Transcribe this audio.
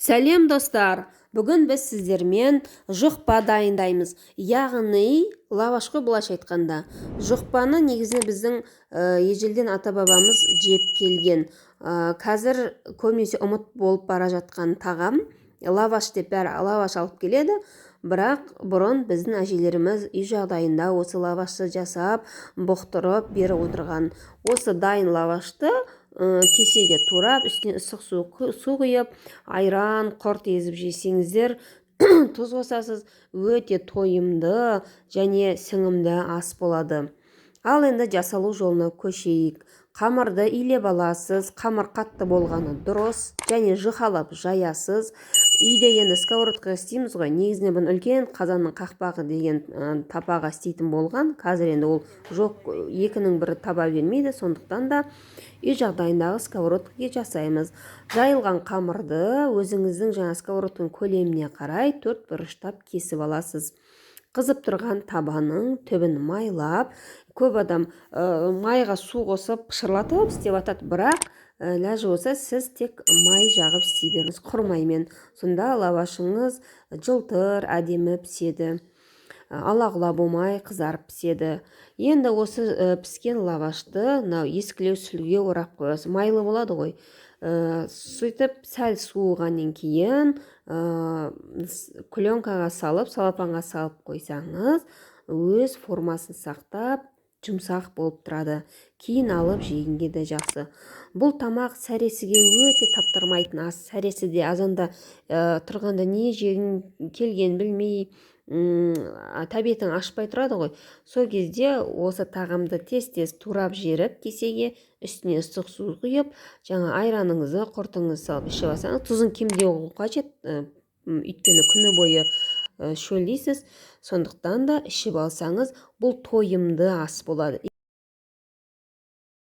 Сәлем, достар! Бүгін біз сіздермен жұқпа дайындаймыз, яғни лаваш қой былайша айтқанда. Жұқпаны негізінен біздің ежелден ата-бабамыз жеп келген. Қазір көбінесе ұмыт болып бара жатқан тағам. Лаваш деп бәрі лаваш алып келеді, бірақ бұрын біздің әжелеріміз үй жағдайында осы лавашты жасап, бұқтырып беріп отырған. Осы дайын лавашты кесеге турап, үстіне ыстық су құйып, айран, құрт езіп жесеңіздер, тұз қосасыз, өте тойымды және сіңімді ас болады. Ал енді жасалу жолына көшейік. Қамырды илеп аласыз, қамыр қатты болғаны дұрыс, және жұқалап жаясыз. Үйде енді сковородкаға істейміз ғой. Негізінен бұны үлкен қазанның қақпағы деген тапаға істейтін болған. Қазір енді ол жоқ, екінің бірі таба бермейді, сондықтан да үй жағдайындағы сковородкаға жасаймыз. Жайылған қамырды өзіңіздің жаңа сковородканың көлеміне қарай төрт бұрыштап кесіп аласыз. Қызып тұрған табаның түбін майлап, көп адам майға су қосып, пышырлатып істеп жатады, бірақ ләжі болса, сіз тек май жағып істей беріңіз, құр маймен. Сонда лавашыңыз жылтыр, әдемі піседі, ала-құла болмай, қызарып піседі. Енді осы піскен лавашты мынау ескілеу сүлгіге орап қоясыз, майлы болады ғой. Сөйтіп сәл суығаннан кейін пленкаға салып, целлофанға салып қойсаңыз, өз формасын сақтап, жұмсақ болып тұрады. Кейін алып жегенге де жақсы. Бұл тамақ сәресіге өте таптырмайтын ас. Сәресіде азанда тұрғанда не жегің келгенін білмей, тәбетің ашпай тұрады ғой. Сол кезде осы тағамды тез-тез турап жіберіп кесеге, үстіне ыстық су құйып, жаңа айраныңызды, құртыңызды салып ішіп алсаңыз, тұзын кемдеу қажет, өйткені күні бойы шөлдейсіз. Сондықтан да ішіп алсаңыз, бұл тойымды ас болады.